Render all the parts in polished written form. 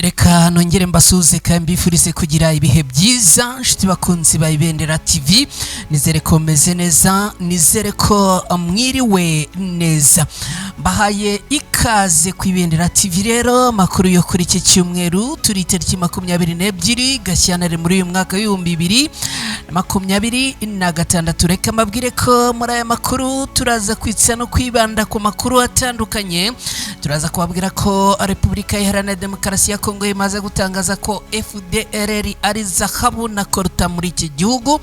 Reka nongere mbasuhuze kandi mbifurize kugira ibihe byiza, nshuti bakunzi ba Ibendera TV. Nizere ko meze neza, nizere ko mwiriwe neza. Mbahaye ikaze ku Ibendera TV. Rero amakuru yo kuri iki cyumweru, turi itariki 22 Gashyantare muri uyu mwaka w'2026. Reka mbabwire ko muri aya makuru turaza kwitsa no kwibanda ku makuru atandukanye. Turaza kubabwira ko Repubulika Iharanira Demokarasi ya Kongo imaze gutangaza ko FDLR ari zahabu na koruta muri iki gihugu.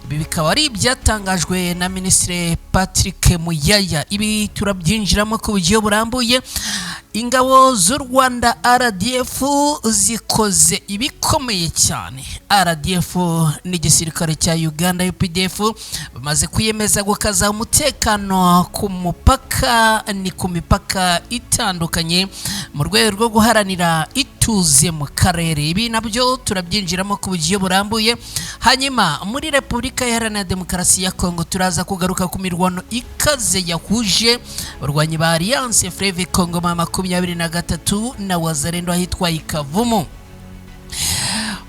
Ibi bikaba ari ibyatangajwe na Minisitiri Patrick Muyaya. Ibi turabyinjiramo ku buryo burambuye. Ingabo z'u Rwanda RDF zikoze ibikomeye cyane. RDF n'igisirikare cya Uganda UPDF bamaze kwiyemeza gukaza umutekano ku mupaka, ni ku mipaka itandukanye, mu rwego rwo guharanira ituze mu karere. Ibi nabyo turabyinjiramo ku buryo burambuye. Hanyuma muri Repubulika Iharanira Demokarasi ya Kongo turaza kugaruka ku mirwano ikaze yahuje abarwanyi ba Alliance Fleuve Congo 23 na Wazalendo ahitwa Ikavumu.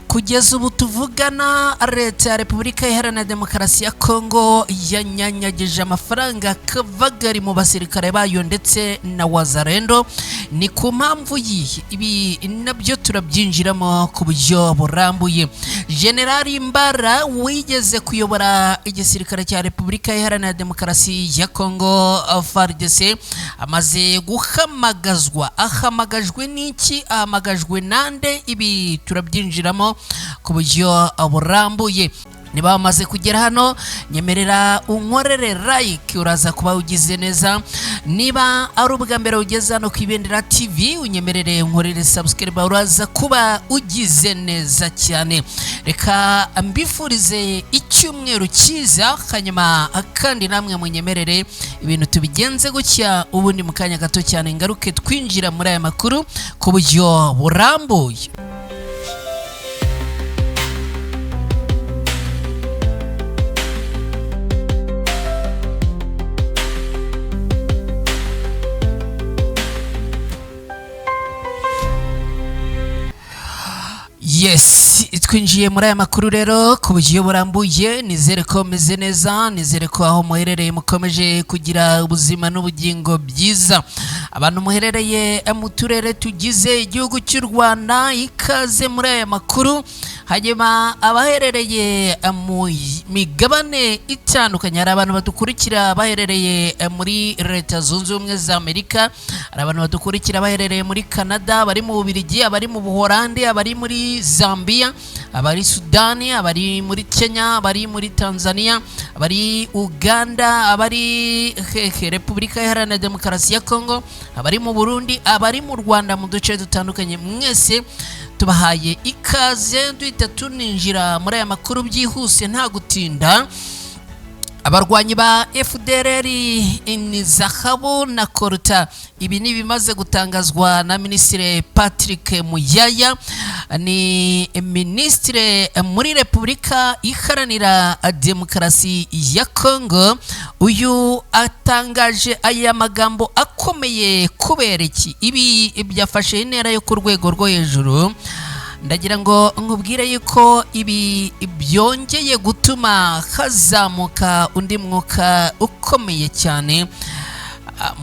Kugeza ubu tuvugana, leta ya Repubulika Iharanira Demokarasi ya Kongo yanyanyagije amafaranga kavagari mu basirikare bayo ndetse na Wazalendo. Ni ku mpamvu yihe? Ibi nabyo turabyinjiramo ku buryo burambuye. Generali Mbara wigeze kuyobora igisirikare cya Repubulika Iharanira Demokarasi ya Kongo FARDC amaze guhamagazwa. Ahamagajwe n'iki? Ahamagajwe nande? Ibi turabyinjiramo ku buryo burambuye. Niba wamaze kugera hano, nyemerera unkorere like, uraza kuba ugize neza. Niba ari ubwa mbere ugeze hano ku Ibendera TV, unyemerere unkorere subscribe, uraza kuba ugize neza cyane. Reka mbifurize icyumweru cyiza, hanyuma kandi namwe munyemerere ibintu tubigenze gutya, ubundi mu kanya gato cyane ngaruke twinjira muri aya makuru ku buryo burambuye. Yes, twinjiye muri aya makuru rero ku buryo burambuye. Nizere ko meze neza, nizere ko aho muherereye mukomeje kugira ubuzima n'ubugingo byiza. Abantu muherereye mu turere tugize igihugu cy'u Rwanda, ikaze muri aya makuru. Hanyuma abaherereye mu migabane itandukanye, hari abantu badukurikira baherereye muri Leta Zunze Ubumwe za Amerika, hari abantu badukurikira baherereye muri Canada, abari mu Bubiligi, abari mu Buholandi, abari muri Zambia, abari Sudani, abari muri Kenya, abari muri Tanzania, abari Uganda, abari hehe Repubulika Iharanira Demokarasi ya Kongo, abari mu Burundi, abari mu Rwanda mu duce dutandukanye, mwese tubahaye ikaze. Duhita tuninjira muri aya makuru byihuse nta gutinda. Abarwanyi ba FDLR ni zahabu na koruta. Ibi ni ibimaze gutangazwa na Minisitiri Patrick Muyaya, ni minisitiri muri Repubulika Iharanira Demokarasi ya Kongo. Uyu atangaje aya magambo akomeye kubera iki? Ibi byafashe intera yo ku rwego rwo hejuru. Ndagira ngo nkubwire yuko ibi byongeye gutuma hazamuka undi mwuka ukomeye cyane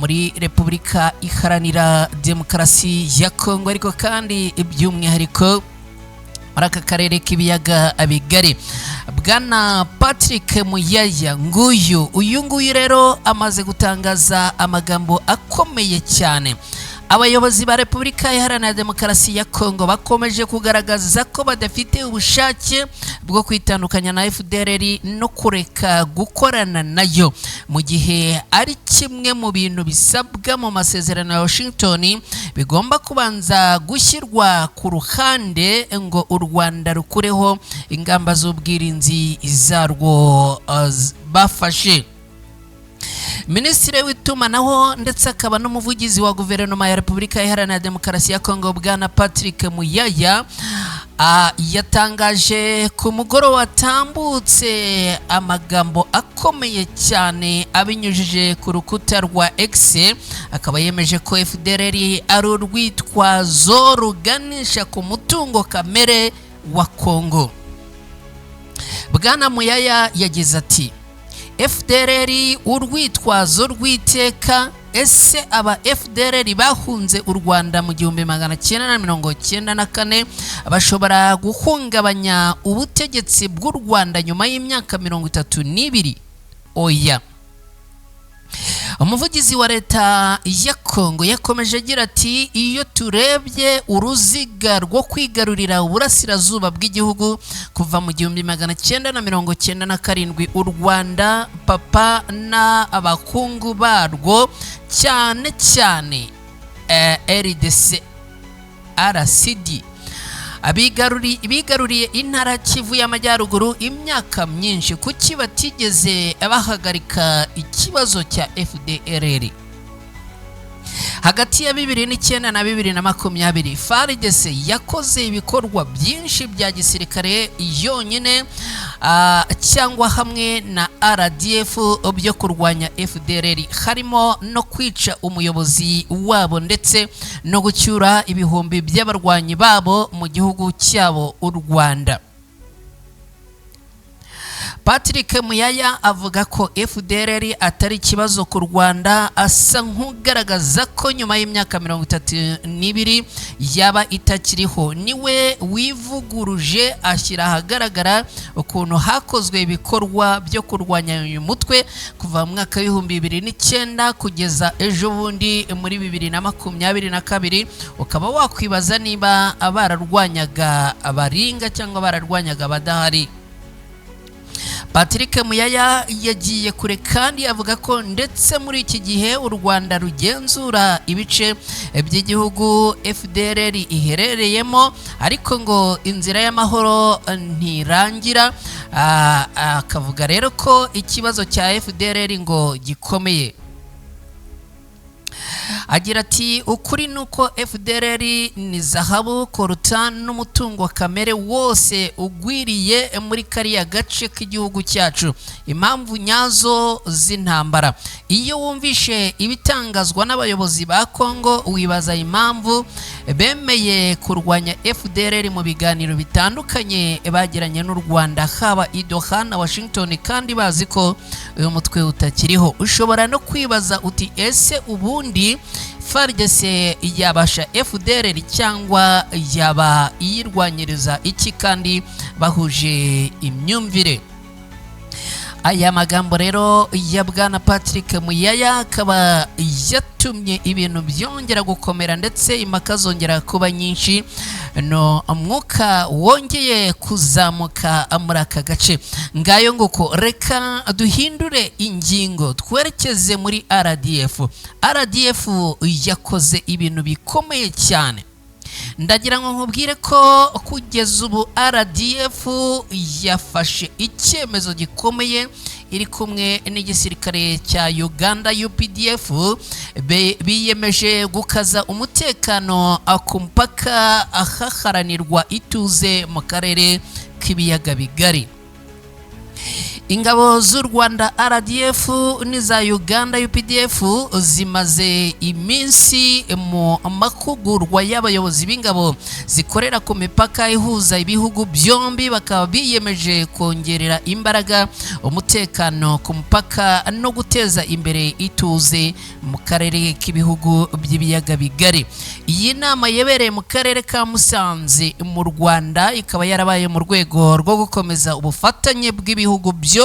muri Repubulika Iharanira Demokarasi ya Kongo, ariko kandi by'umwihariko muri aka karere k'ibiyaga bigari. Bwana Patrick Muyaya nguyu, uyu nguyu rero amaze gutangaza amagambo akomeye cyane. Abayobozi ba Repubulika Iharanira Demokarasi ya Kongo bakomeje kugaragaza ko badafite ubushake bwo kwitandukanya na FDLR no kureka gukorana nayo, mu gihe ari kimwe mu bintu bisabwa mu masezerano ya Washington bigomba kubanza gushyirwa ku ruhande ngo u Rwanda rukureho ingamba z'ubwirinzi zarwo bafashe. Minisitiri w'itumanaho ndetse akaba n'umuvugizi wa guverinoma ya Repubulika Iharanira Demokarasi ya Kongo, Bwana Patrick Muyaya, Yatangaje ku mugoroba watambutse amagambo akomeye cyane abinyujije ku rukuta rwa X, akaba yemeje ko FDLR ari urwitwazo ruganisha ku mutungo kamere wa Kongo. Bwana Muyaya yagize ati: "FDLR urwitwazo rw'iteka. Ese aba FDLR bahunze u Rwanda mu 1994 bashobora guhungabanya ubutegetsi bw'u Rwanda nyuma y'imyaka 32? Oya." Umuvugizi wa leta ya Kongo yakomeje agira ati: "Iyo turebye uruziga rwo kwigarurira uburasirazuba bw'igihugu kuva mu 1997, u Rwanda papa n'abakungu barwo, cyane cyane RDC RCD, bigaruriye intara Kivu y'Amajyaruguru imyaka myinshi, kuki batigeze bahagarika ikibazo cya FDLR? Hagati ya 2009 na 2020, FARDC yakoze ibikorwa byinshi bya gisirikare yonyine cyangwa hamwe na RDF byo kurwanya FDLR, harimo no kwica umuyobozi wabo ndetse no gucyura ibihumbi by'abarwanyi babo mu gihugu cyabo u Rwanda." Patrick Muyaya avuga ko FDLR atari ikibazo ku Rwanda, asa nk'ugaragaza ko nyuma y'imyaka 32 yaba itakiriho. Niwe wivuguruje, ashyira ahagaragara ukuntu hakozwe ibikorwa byo kurwanya uyu mutwe kuva mu mwaka w'2009 kugeza ejo bundi muri 2022, ukaba wakwibaza niba bararwanyaga abaringa cyangwa bararwanyaga abadahari. Patrick Muyaya yagiye kure kandi avuga ko ndetse muri iki gihe u Rwanda rugenzura ibice by'igihugu FDLR iherereyemo, ariko ngo inzira y'amahoro ntirangira. Akavuga rero ko ikibazo cya FDLR ngo gikomeye. Agira ati: "Ukuri ni uko FDLR ni zahabu, coltan n'umutungo kamere wose ugwiriye muri kariya gace k'igihugu cyacu. Impamvu nyazo z'intambara, iyo wumvishe ibitangazwa n'abayobozi ba Kongo, wibaza impamvu bemeye kurwanya FDLR mu biganiro bitandukanye bagiranye n'u Rwanda, haba i Doha na Washington, kandi bazi ko uyu mutwe utakiriho. Ushobora no kwibaza uti: ese ubundi FARDC yabasha FDLR cyangwa yaba iyirwanyiriza iki kandi bahuje imyumvire?" Aya magambo rero ya bwana Patrick Muyaya akaba yatumye ibintu byongera gukomera, ndetse impaka zongera kuba nyinshi, no umwuka wongeye kuzamuka muri aka gace. Ngayo nguko. Reka duhindure ingingo, twerekeze muri RDF. RDF yakoze ibintu bikomeye cyane. Ndagira ngo nkubwire ko kugeza ubu RDF yafashe icyemezo gikomeye iri kumwe n'igisirikare cya Uganda UPDF. Biyemeje gukaza umutekano ku mupaka, ahaharanirwa ituze mu karere k'ibiyaga bigari. Ingabo z'u Rwanda RDF n'iza Uganda UPDF zimaze iminsi mu mahugurwa y'abayobozi b'ingabo zikorera ku mipaka ihuza ibihugu byombi, bakaba biyemeje kongerera imbaraga umutekano ku mupaka no guteza imbere ituze mu karere k'ibihugu by'ibiyaga bigari. Iyi nama yabereye mu karere ka Musanze mu Rwanda, ikaba yarabaye mu rwego rwo gukomeza ubufatanye bw'ibihugu byombi,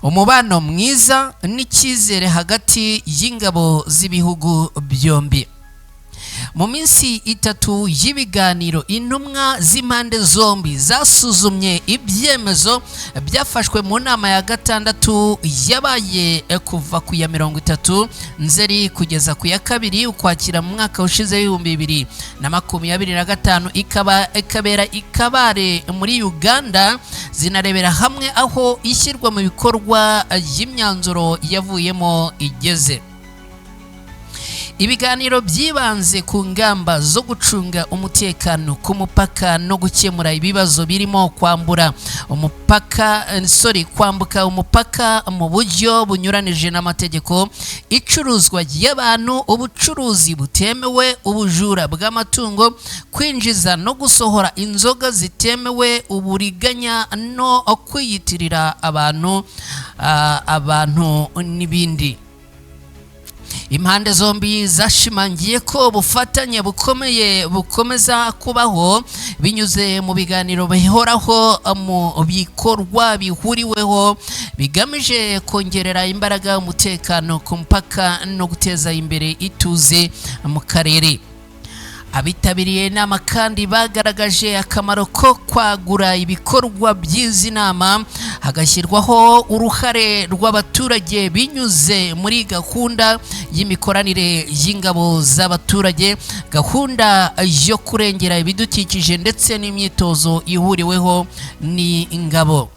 umubano mwiza n'icyizere hagati y'ingabo z'ibihugu byombi. Mu minsi 3 y'ibiganiro, intumwa z'impande zombi zasuzumye ibyemezo byafashwe mu nama ya gatandatu yabaye kuva ku ya 30 Nzeri kugeza ku ya 2 Ukwakira mu mwaka ushize w'2025, ikaba ikabera i Kabale muri Uganda. Zinarebera hamwe aho ishyirwa mu bikorwa y'imyanzuro yavuyemo igeze. Ibiganiro byibanze ku ngamba zo gucunga umutekano ku mupaka no gukemura ibibazo birimo kwambura umupaka, sorry, kwambuka umupaka mu buryo bunyuranije n'amategeko, icuruzwa ry'abantu, ubucuruzi butemewe, ubujura bw'amatungo, kwinjiza no gusohora inzoga zitemewe, uburiganya no kwiyitirira abantu n'ibindi. Impande zombi zashimangiye ko ubufatanye bukomeye bukomeza kubaho binyuze mu biganiro bihoraho, mu bikorwa bihuriweho bigamije kongerera imbaraga umutekano ku mupaka no guteza imbere ituze mu karere. Abitabiriye inama kandi bagaragaje akamaro ko kwagura ibikorwa by'izi nama, hagashyirwaho uruhare rw'abaturage binyuze muri gahunda y'imikoranire y'ingabo z'abaturage, gahunda yo kurengera ibidukikije ndetse n'imyitozo ihuriweho n'ingabo.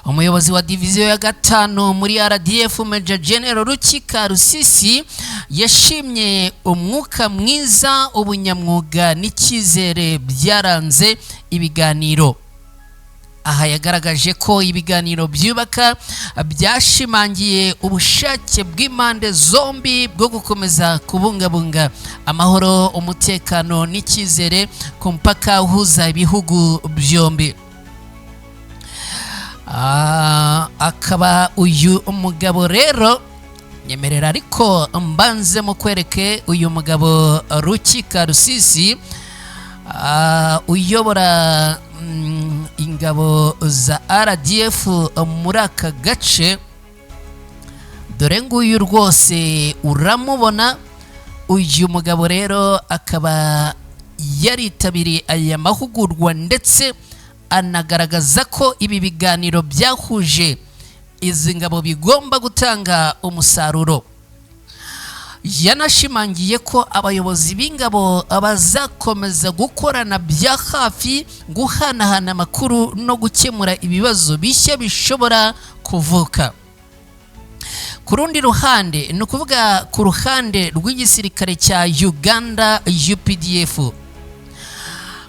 Umuyobozi wa diviziyo ya 5 muri RDF, Major General Rukika Rusisi, yashimye umwuka mwiza, ubunyamwuga n'icyizere byaranze ibiganiro. Aha yagaragaje ko ibiganiro byubaka byashimangiye ubushake bw'impande zombi bwo gukomeza kubungabunga amahoro, umutekano n'icyizere ku mupaka uhuza ibihugu byombi. Akaba uyu mugabo rero, nyemerera ariko mbanze mukwereke uyu mugabo Rukika Rusisi, uyobora ingabo za RDF muri aka gace. Dore nguyu rwose uramubona. Uyu mugabo rero akaba yaritabiriye aya mahugurwa ndetse anagaragaza ko ibi biganiro byahuje izi ngabo bigomba gutanga umusaruro. Yanashimangiye ko abayobozi b'ingabo bazakomeza gukorana bya hafi, guhanahana amakuru no gukemura ibibazo bishya bishobora kuvuka. Ku rundi ruhande, ni ukuvuga ku ruhande rw'igisirikare cya Uganda UPDF,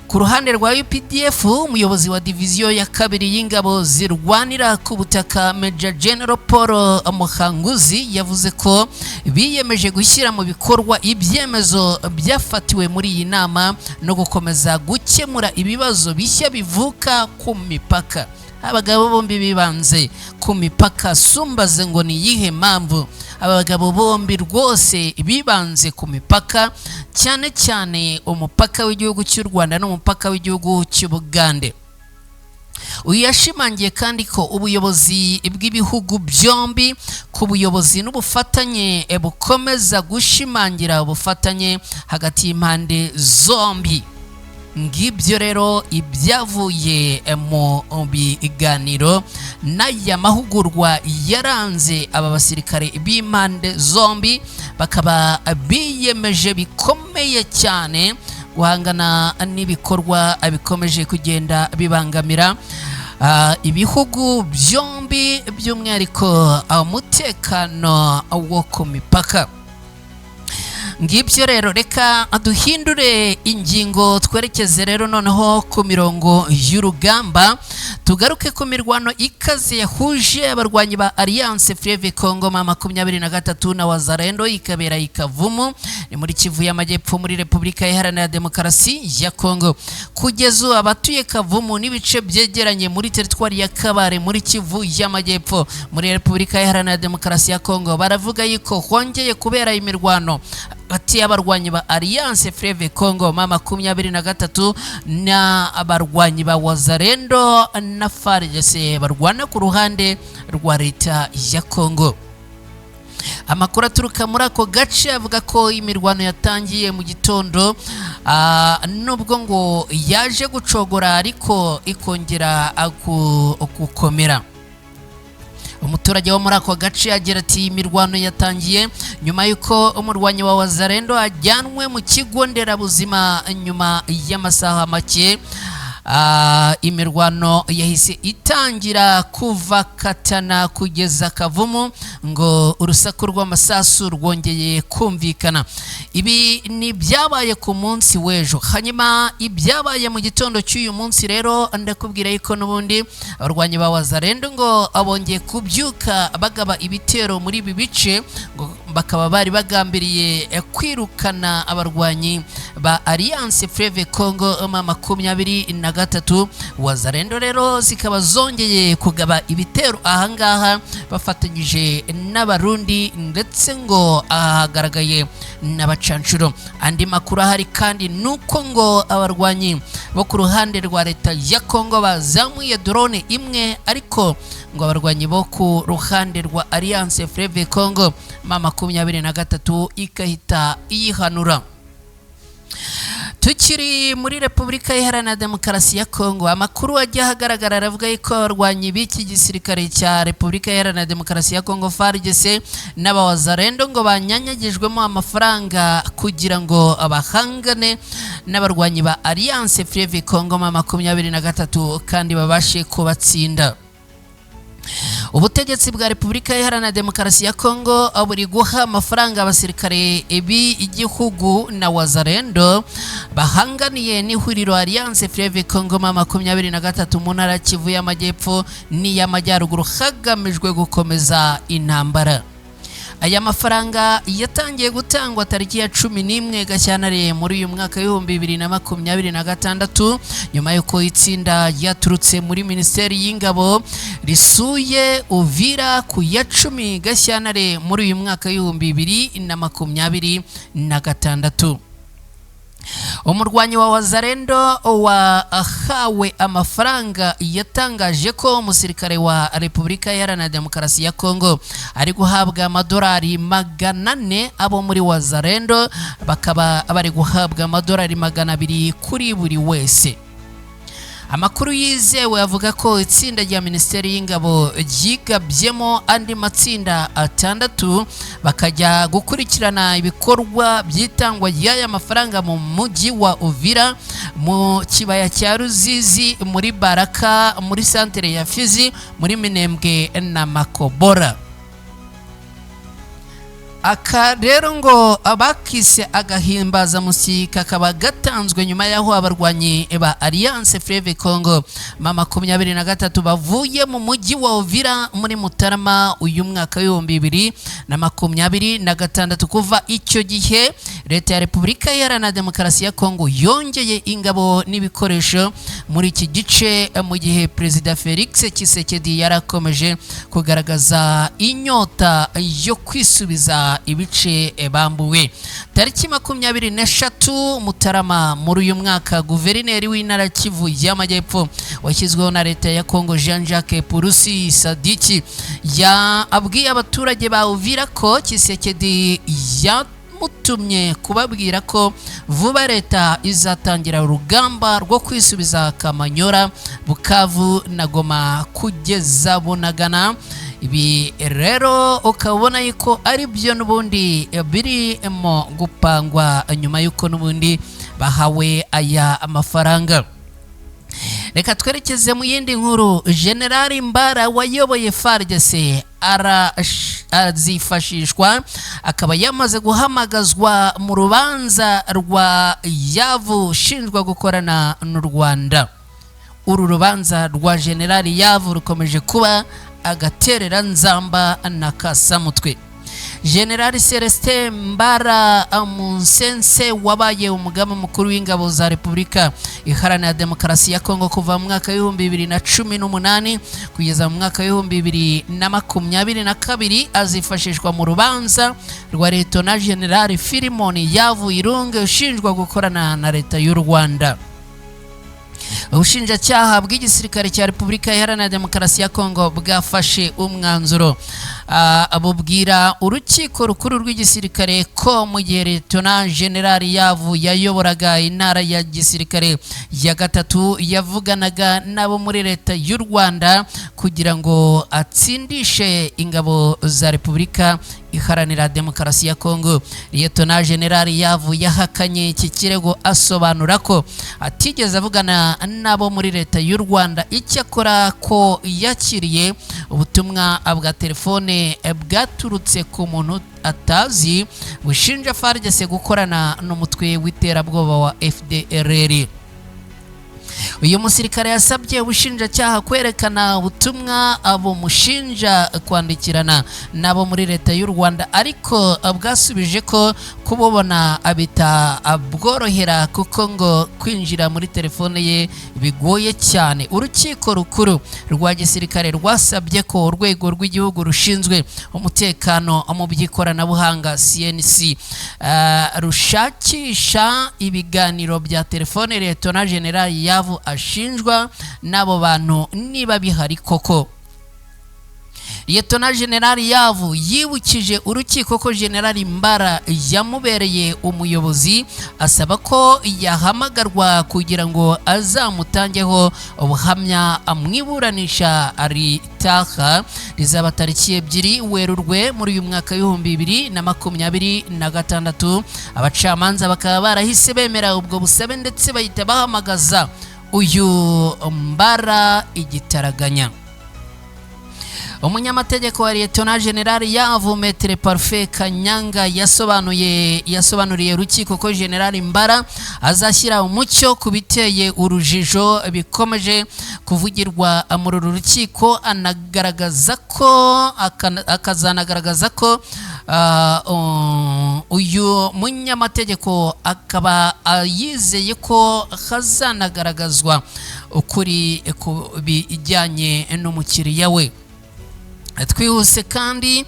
ku ruhande rwa UPDF, umuyobozi wa diviziyo ya 2 y'ingabo zirwanira ku butaka, Major General Paul Muhanguzi, yavuze ko biyemeje gushyira mu bikorwa ibyemezo byafatiwe muri iyi nama no gukomeza gukemura ibibazo bishya bivuka ku mipaka. Abagabo bombi bibanze ku mipaka, sumbaze ngo ni iyihe mpamvu aba bagabo bombi rwose bibanze ku mipaka, cyane cyane umupaka w'igihugu cy'u Rwanda n'umupaka w'igihugu cy'Ubugande. Uyu yashimangiye kandi ko ubuyobozi bw'ibihugu byombi ku buyobozi n'ubufatanye bukomeza gushimangira ubufatanye hagati y'impande zombi. Ngibyo rero ibyavuye mu biganiro n'aya mahugurwa yaranze aba basirikare b'impande zombi, bakaba biyemeje bikomeye cyane guhangana n'ibikorwa bikomeje kugenda bibangamira ibihugu byombi, by'umwihariko umutekano wo ku mipaka. Ngibyo rero, reka duhindure ingingo, twerekeze rero noneho ku mirongo y'urugamba, tugaruke ku mirwano ikaze yahuje abarwanyi ba Alliance Fleuve Congo M23 na Wazalendo, ikabera ikavumu ni muri Kivu y'Amajyepfo muri Repubulika Iharanira Demokarasi ya Congo. Kugeza ubu abatuye Kavumu n'ibice byegeranye muri teritwari ya Kabare muri Kivu y'Amajyepfo muri Repubulika Iharanira Demokarasi ya Congo baravuga yuko hongeye kubera imirwano hagati y'abarwanyi ba Alliance Fleuve Congo M23 n'abarwanyi ba Wazalendo na FARDC barwana ku ruhande rwa leta ya Congo. Amakuru aturuka muri ako gace avuga ko imirwano yatangiye mu gitondo, nubwo ngo yaje gucogora ariko ikongera gukomera. Umuturage wo muri ako gace agira ati imirwano yatangiye nyuma y'uko umurwanyi wa Wazalendo ajyanwe mu kigo nderabuzima nyuma y'amasaha make. Imirwano yahise itangira kuva Katana kugeza Kavumu, ngo urusaku rw'amasasu rwongeye kumvikana. Ibi ni ibyabaye ku munsi w'ejo. Hanyuma ibyabaye mu gitondo cy'uyu munsi rero, ndakubwira yuko n'ubundi abarwanyi ba Wazalendo ngo bongeye kubyuka bagaba ibitero muri ibi bice, ngo bakaba bari bagambiriye kwirukana abarwanyi ba Alliance Fleuve Congo M23. Wazalendo rero zikaba zongeye kugaba ibitero ahangaha bafatanyije n'Abarundi, ndetse ngo ahagaragaye n'abacanshuro. Andi makuru ahari kandi nuko ngo abarwanyi bo ku ruhande rwa leta ya Congo bazamuye drone imwe, ariko ngo abarwanyi bo ku ruhande rwa Alliance Fleuve Congo M23 ikahita iyihanura. Tukiri muri Repubulika Iharanira Demokarasi ya Kongo, amakuru ajya ahagaragara aravuga yuko abarwanyi b'iki gisirikare cya Repubulika Iharanira Demokarasi ya Kongo FARDC n'abawazarendo ngo banyanyagijwemo amafaranga kugira ngo bahangane n'abarwanyi ba Alliance Fleuve Congo M23 kandi babashe kubatsinda. Ubutegetsi bwa Repubulika Iharanira Demokarasi ya Kongo buri guha amafaranga abasirikare b'igihugu na Wazalendo bahanganiye n'ihuriro Alliance Fleuve Congo M23 mu ntara Kivu y'Amajyepfo n'iy'Amajyaruguru, hagamijwe gukomeza intambara. Aya mafaranga yatangiye gutangwa tariki ya 11 Gashyantare muri uyu mwaka w'2026, nyuma y'uko itsinda ryaturutse muri Minisiteri y'Ingabo risuye Uvira ku ya 10 Gashyantare muri uyu mwaka w'2026. Umurwanyi wa Wazalendo wahawe amafaranga yatangaje ko umusirikare wa Repubulika Iharanira Demokarasi ya Kongo ari guhabwa amadolari 400, abo muri Wazalendo bakaba bari guhabwa amadolari 200 kuri buri wese. Amakuru yizewe avuga ko itsinda rya Minisiteri y'Ingabo ryigabyemo andi matsinda 6 bakajya gukurikirana ibikorwa by'itangwa ry'aya mafaranga mu mujyi wa Uvira, mu kibaya cya Ruzizi, muri Baraka, muri santere ya Fizi, muri Minembwe na Makobora. Aka rero ngo abakise agahimbazamusyi kakaba gatanzwe nyuma y'aho abarwanyi ba Alliance Fleuve Congo M23 bavuye mu mujyi wa Uvira muri Mutarama uyu mwaka w'2026. Kuva icyo gihe leta ya Repubulika Iharanira Demokarasi ya Kongo yongeye ingabo n'ibikoresho muri iki gice, mu gihe Perezida Felix Tshisekedi yarakomeje kugaragaza inyota yo kwisubiza ibice bambuwe. Tariki 23 Mutarama muri uyu mwaka, guverineri w'intara Kivu y'Amajyepfo washyizweho na leta ya Kongo Jean Jacques Purusi Sadiki yabwiye abaturage ba Uvira ko Tshisekedi yamutumye kubabwira ko vuba leta izatangira urugamba rwo kwisubiza Kamanyora, Bukavu na Goma kugeza Bunagana. Ibi rero ukabona yuko ari byo n'ubundi birimo gupangwa nyuma y'uko n'ubundi bahawe aya mafaranga. Reka twerekeze mu yindi nkuru. General Mbara wayoboye FARDC azifashishwa, akaba yamaze guhamagazwa mu rubanza rwa Yavu ushinjwa gukorana n'u Rwanda. Uru rubanza rwa General Yavu rukomeje kuba agaterera nzamba na kasamutwe. General Celestin Mbara Munsense wabaye umugaba mukuru w'ingabo za Repubulika Iharanira Demokarasi ya Kongo kuva mu mwaka w'2018 kugeza mu mwaka w'2022, azifashishwa mu rubanza rwa Leta General Filimon Yavu Irunge ushinjwa gukorana na leta y'u Rwanda. Ubushinjacyaha bw'igisirikare cya Repubulika Iharanira Demokarasi ya Kongo bwafashe umwanzuro Bubwira urukiko rukuru rw'igisirikare ko mu gihe Liyetona Generali Yavu yayoboraga intara ya gisirikare ya gatatu, yavuganaga n'abo muri leta y'u Rwanda kugira ngo atsindishe ingabo za Repubulika Iharanira Demokarasi ya Kongo. Liyetona Generali Yavu yahakanye iki kirego, asobanura ko atigeze avugana n'abo muri leta y'u Rwanda, icyakora ko yakiriye ubutumwa bwa telefone bwaturutse ku muntu atazi bushinja FARDC gukorana n'umutwe w'iterabwoba wa FDLR. Uyu musirikare yasabye ubushinjacyaha kwerekana ubutumwa bumushinja kwandikirana n'abo muri leta y'u Rwanda, ariko bwasubije ko kububona bitabworohera kuko ngo kwinjira muri telefone ye bigoye cyane. Urukiko rukuru rwa gisirikare rwasabye ko urwego rw'igihugu rushinzwe umutekano mu by'ikoranabuhanga, CNC, rushakisha ibiganiro bya telefone Liyetona Generali Yavu ashinjwa n'abo bantu niba bihari koko. Liyetona Generali Yavu yibukije urukiko ko Generali Mbara yamubereye umuyobozi, asaba ko yahamagarwa kugira ngo azamutangeho ubuhamya mu iburanisha ritaha rizaba tariki 2 Werurwe muri uyu mwaka w'2026. Abacamanza bakaba barahise bemera ubwo busabe, ndetse bahita bahamagaza uyu Mbara igitaraganya. Umunyamategeko wa Liyetona Generali Yavu, Maître Parfait Kanyanga, yasobanuriye urukiko ko Generali Mbara azashyira umucyo ku biteye urujijo bikomeje kuvugirwa muri uru rukiko, anagaragaza ko akazanagaragaza ko uyu munyamategeko akaba yizeye ko hazanagaragazwa ukuri ku bijyanye n'umukiriya we. Twihuse kandi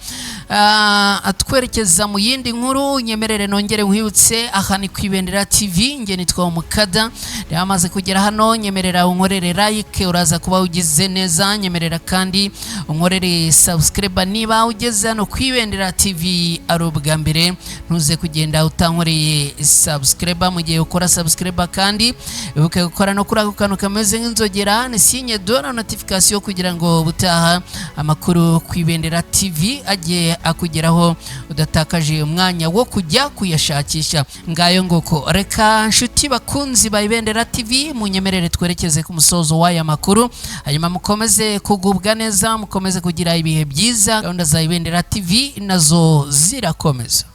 twerekeza mu yindi nkuru. Nyemerere nongere nkwibutse, aha ni ku Ibendera TV, nge nitwa Umukada. Rero amaze kugera hano, nyemerera unkorere like, uraza kuba ugize neza. Nyemerera kandi unkorere subscribe niba ugeze hano ku Ibendera TV ari ubwa mbere, ntuze kugenda utankoreye subscribe. Mu gihe ukora subscribe kandi, wibuke gukora no kuri ako kantu kameze nk'inzogera, ni signe de la notification, kugira ngo ubutaha amakuru ku Ibendera TV agiye akugeraho udatakaje umwanya wo kujya kuyashakisha. Ngayo nguko. Reka nshuti bakunzi ba Ibendera TV, munyemerere twerekeze ku musozo w'aya makuru, hanyuma mukomeze kugubwa neza, mukomeze kugira ibihe byiza. Gahunda za Ibendera TV nazo zirakomeza.